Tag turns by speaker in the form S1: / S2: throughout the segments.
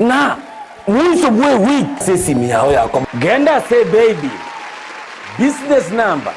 S1: Ng'a moiso bw'ewiki. Ase esimi yao ya koma. Genda ase ebaybill, business number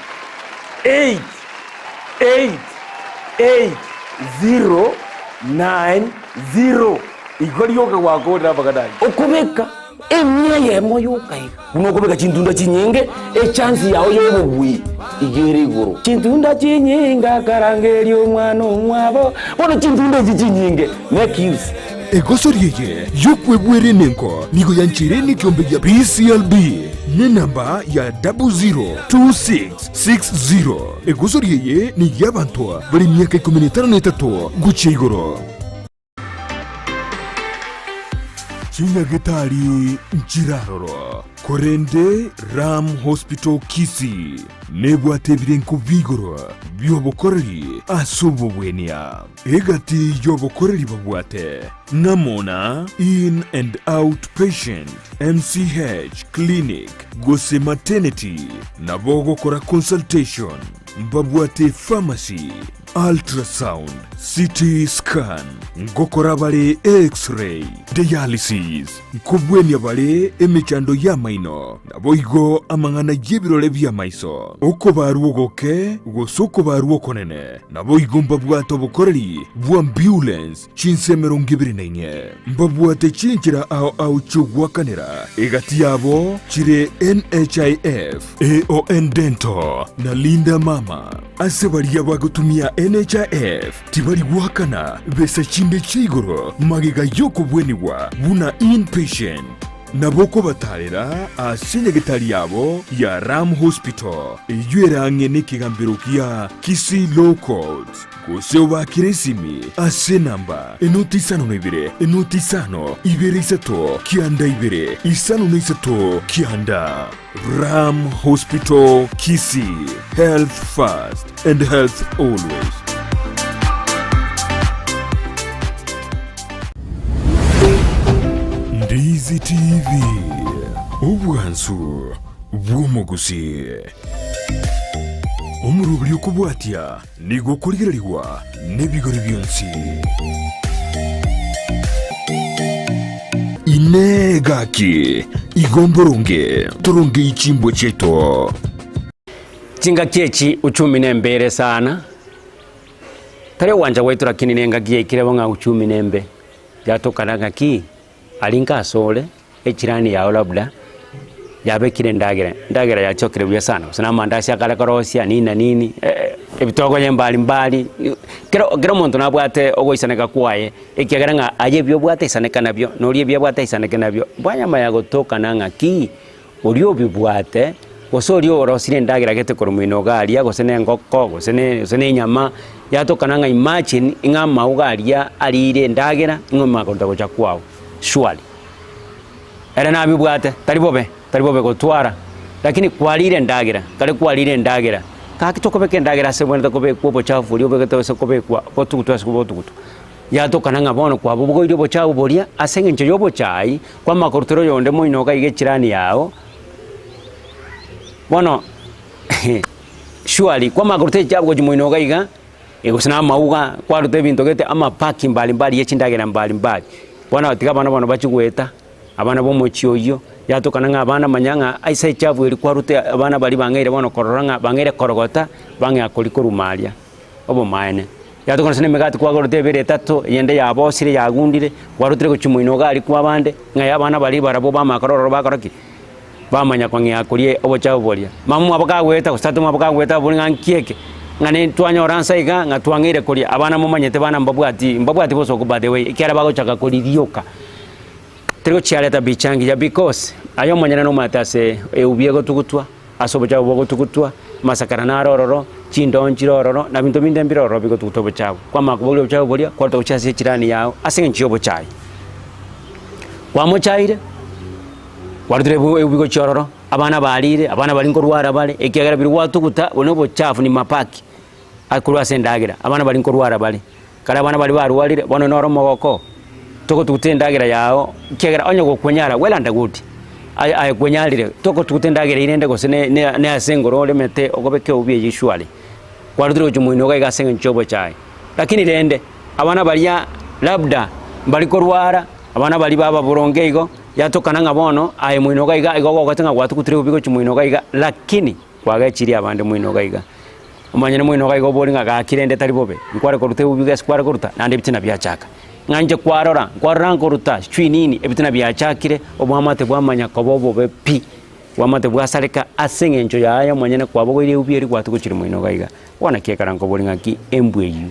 S1: 8888090. Igo rioka gwakorire amang'ana ayio. Okobeka emia eyemo yoka iga. Buna okobeka chintunda chinyinge, echansi yao y'obobui iga ere igoro. Chintunda chinyinge akarangeria omwana omwabo. Bono chintunda echi chinyinge, make use.
S2: Egosori eye y'okwebwera enengo nigo yancheire nekiombe gia BCLB nenamba ya 002660. Egosori eye ney'abanto bare emiaka ikomi na etano na etato gochia igoro. Chinyagetari nchiraroro, korende Ram Hospital Kisii nebwate ebirengo bi'igoro bi'obokoreri ase obobwenia. Egati y'obokoreri babwate ng'amo na In and Out Patient, MCH Clinic gose Maternity, nabo ogokora consultation, mbabwate pharmacy, Ultrasound, CT scan, ngokora bare X-ray, dialysis, nkobwenia bare emechando y'amaino, naboigo amang'ana y'ebirore bi'amaiso, okobarwa ogoke gose okobarwa okonene, naboigo mbabwate obokoreri bw'ambulance chinsa emerongo ebere na inye. Mbabwate chinchera ao ao chi'ogoakanera, egati yabo chire NHIF, AON Dental na Linda Mama. Ase baria bagotumia NHIF tibari goakana besa chinde chia igoro magega y'okobwenigwa buna inpatient. Nabo okobatarera ase nyagetari yabo ya Ram Hospital eyio ere ang'e nekegambero gia Kisii Law Courts gose obaakere esimi ase enamba enoti isano na ibere enoti isano ibere isato kianda ibere isano na isato kianda. Ram Hospital Kisii, health first and health always. Ndizi TV, obwansu bw'omogusi. Omoroberi okobwatia nigo okorigererigwa nebigori bionsi. Inee gaki, igo mboronge torongei chimbwa chiaito?
S3: Chingaki echi uchumi nembe ere sana, tari ogwancha gwaito lakini nengaki yaikire bo ng'a uchumi nembe, yatokana ng'aki aria nkasore echirani yao labda yabekire endagera, endagera yachokire buya sana, gose na amandasi akare korosia nini na nini ebitogo mbali mbali, kero kera omonto nabwate ogoisaneka kwaye, ekiagera ng'a aye ebi obwate isaneka nabio, na oria ebi abwate aisaneke nabio, bwanyama ya gotokana ng'aki, oria obibwate, gose oria orosirie endagera gete korwa moino iga aria, gose na engoko, gose ne gose na enyama, yatokana ng'a imagine ng'a amauga aria arire endagera, ng'a omanye koruta gocha kwao surely. Ere nabibwate, tari bobe, tari bobe gotwara, lakini kwarire endagera, kare kwarire endagera, gaki tokobeka endagera ase ebwenerete kobekwa obochafu boria obegete ase kobekwa gotugutwa ase gotugutwa. Yatokana ng'a bono kwabobogoirie obochafu boria ase eng'encho ya obochai, kwamanya korutera oyonde moino iga iga echirani yao, bono surely kwamanya koruta echafu gochia moino iga iga, gose na amauga, kwaruta ebinto gete amapaki mbali mbali ya chindagera mbali mbali. Bono tiga abana bono bachie goeta, abana b'omochie oyio, yatokana ng'a abana manya ng'a ase echafu eria kwarute abana baria bang'eire bono korora ng'a bang'eire korogota, bang'ea koria korwa aria, obomaene. Yatokana gose na emegati kwagorete ebere etato, eyende yabosire yagundire, kwarutire gochia moino iga aria kwa abande, ng'a abana baria barabwo bamanya korora ororo bakora ki? Bamanya kong'ea koria obochafu boria. Mama omwabo kagoeta gose tata omwabo kagoeta abore ng'a nki eke, ng'a ne twanyora nsa iga ng'a twang'eire koria, abana momanyete bana mbabwati mbabwati bosooku by the way, ekiagera bagochaka koria rioka. Teri gochiareta bicha engiya because, aye omonyene nomanyete ase eubi egotugutwa, ase obochafu bogotugutwa, amasakara naro ororo, chindoo nchire ororo, na binto binde mbire ororo bigotugutwa obochafu. Kwamanya koboria obochafu boria, kwareta gochia ase echirani yao ase eng'encho ya obochai. Kwamochaire, kwarutire ebu eubi gochia ororo, abana barire, abana baria nkorwara bare, ekiagera biria gwatuguta obo na obochafu ni mabaki akorwa ase endagera, abana baria nkorwara bare. Ekero abana baria barwarire, bono noro omogoko, togotuguta endagera yago, ekiagera onye gokonyara well and good, aye aye kwenyarire, togotuguta endagera eywo rende gose ne ne ne ase engoro oremete okobeka eubi eywo surely, kwarutire gochia moino iga iga ase eng'encho ya obochae. Lakini rende, abana baria labda mbari korwara. Abana baria baba boronge igo, yatokana ng'a bono aye moino iga iga, igo ogogete ng'a gwatugutire bobe gochia moino iga iga, lakini kwagechirie abande moino iga iga. Omanyene moino iga iga obori ng'a gaki rende tari bobe, nkware koruta ebubi gese kware koruta, naende ebitina biachaka. Ng'a inche kwarora, nkwarora nkoruta sijui nini, ebitina biachakire, oboamate bwamanya koba obobe pi, oboamate bwasareka ase eng'encho yaye omonyene kwabogoirie eubi eria gwatuguchire moino iga iga. Bono naki ekero nkobori ng'aki embwa eywo,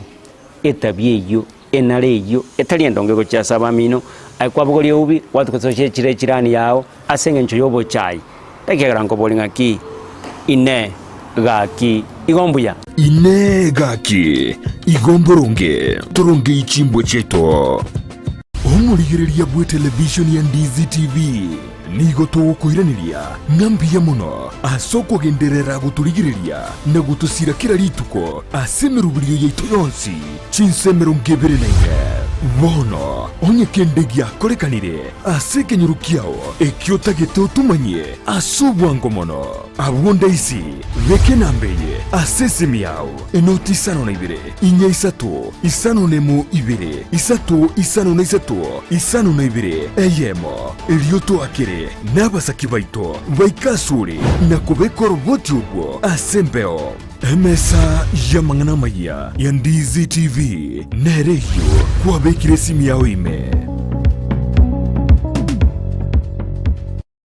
S3: etabia eywo, enara eyio etari endonge gochia ase abamino, aye kwabogoria eubi, gwatugusa chire echirani yao ase engencho y'obochai. Ekiagera nkoboria ng'aki, Inee, gaki, igo mbuya?
S2: Inee! Gaki, igo mboronge torongei chimbwa chiaito? Omorigereria bw'etelevishoni ya Ndizi TV nigo togokoiraneria ng'a mbuya mono ase okogenderera gotorigereria na gotosira kera rituko ase emeroberio yaito yonsi chinsa 24. Bono onye kende giakorekanire ase ekenyoro kiao ekio otagete otomanyie ase obwango mono, abwo ndaisi beka enamba eye ase esimi yao, enoti isano na ibere, inya isato, isano nemo ibere, isato isano na isato, isano na ibere, eyemo. Erio toakere nabasaki baito baike asore na kobeka oroboti orwo ase embeo. Emesa y'amang'ana amayia ya Ndizi TV nere eyio kwabekire esimi yao ime.